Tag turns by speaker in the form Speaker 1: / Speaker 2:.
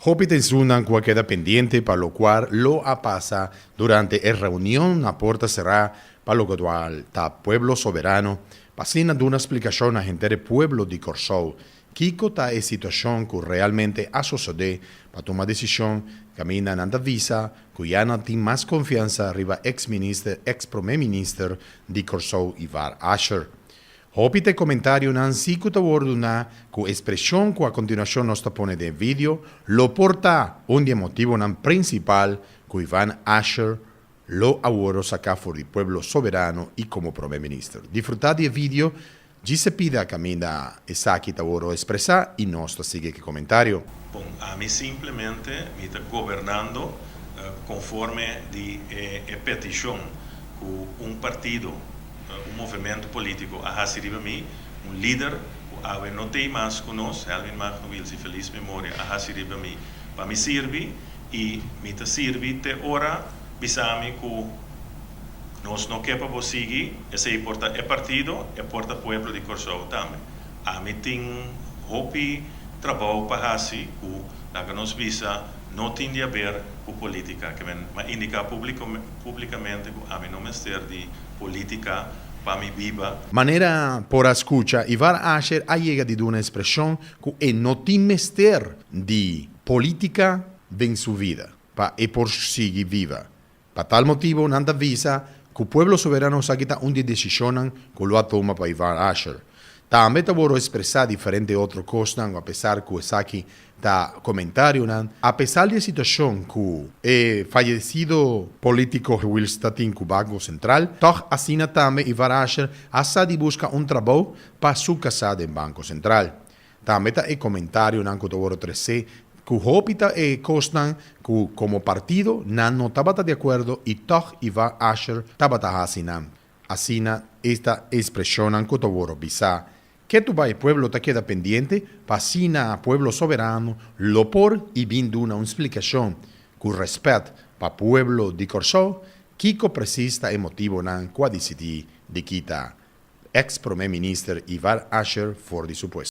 Speaker 1: Hopi ta esunnan ku a keda pendiente pa lokual lo a pasa durante e reunion na porta será pa lokual ta Pueblo Soberano, pa asina duna splikashon na henter e pueblo di Kòrsou kiko ta e situashon ku realmente a sosodé pa tuma desishon kaminda nan ta bisa ku ya nan tin mas konfiansa riba eks minister eks promé minister di Kòrsou Ivar Asher. Hopi ta e komentarionan si ku ta wòrdu duna ku ekspreshon ku a kontinuashon nos ta pone den e video lo por ta un di e motibonan prinsipal ku Ivan Asher lo a wòrdu saká for di Pueblo Soberano i komo Prome Minister. Difrutá di e video djis e pida kaminda esaki ta wòrdu ekspresá i nos ta sigui ku e komentario.
Speaker 2: Bon, ami simplemente mi ta gobernando konforme di e petishon ku un partido, un movementu polítiko a hasi riba mi, un lider ku awe no t'ei mas ku nos, Helmin Magno Wiels di felis memoria, a hasi riba mi pa mi sirbi i mi ta sirbi te ora bisa mi ku nos no ke pa bo sigui, esei por ta e partido, e por ta pueblo di Kòrsou tambe. Ami tin hopi trabou pa hasi ku laga nos bisa no tin di haber ku polítika. Ke men a indiká públikamente ku ami no mester di polítika pa mi biba.
Speaker 1: Manera por a skucha, Ivar Asher a yega di duna ekspreshon ku e no tin mester di polítika den su vida pa e por sigui biba. Pa tal motibu nan ta bisa ku Pueblo Soberano esaki ta un di e desishonnan ku lo a tuma pa Ivar Asher. Tambe ta wòrdu ekspresá diferente otro kosnan apesar ku esaki ta komentarionan. Apesar di e situashon ku e fayesido polítiko Wiels ta tin ku Banko Sentral, tòg asina tambe Ivar Asher a sa di buska un trabou pa su kasá den Banko Sentral. Tambe ta e komentarionan ku ta wòrdu tresé ku hopi ta e kosnan ku komo partido nan no tabata di akuerdo i tòg Ivar Asher tabata hasi nan. Asina esta ekspreshonnan ku ta wòrdu bisá. Ketu bai pueblo ta keda pendiente pa asina Pueblo Soberano lo por i bin duna un splikashon ku rèspèt pa pueblo di Kòrsou kiko presis ta e motibonan ku a disidí di kita Ex prome minister Ivar Asher for di su puesto.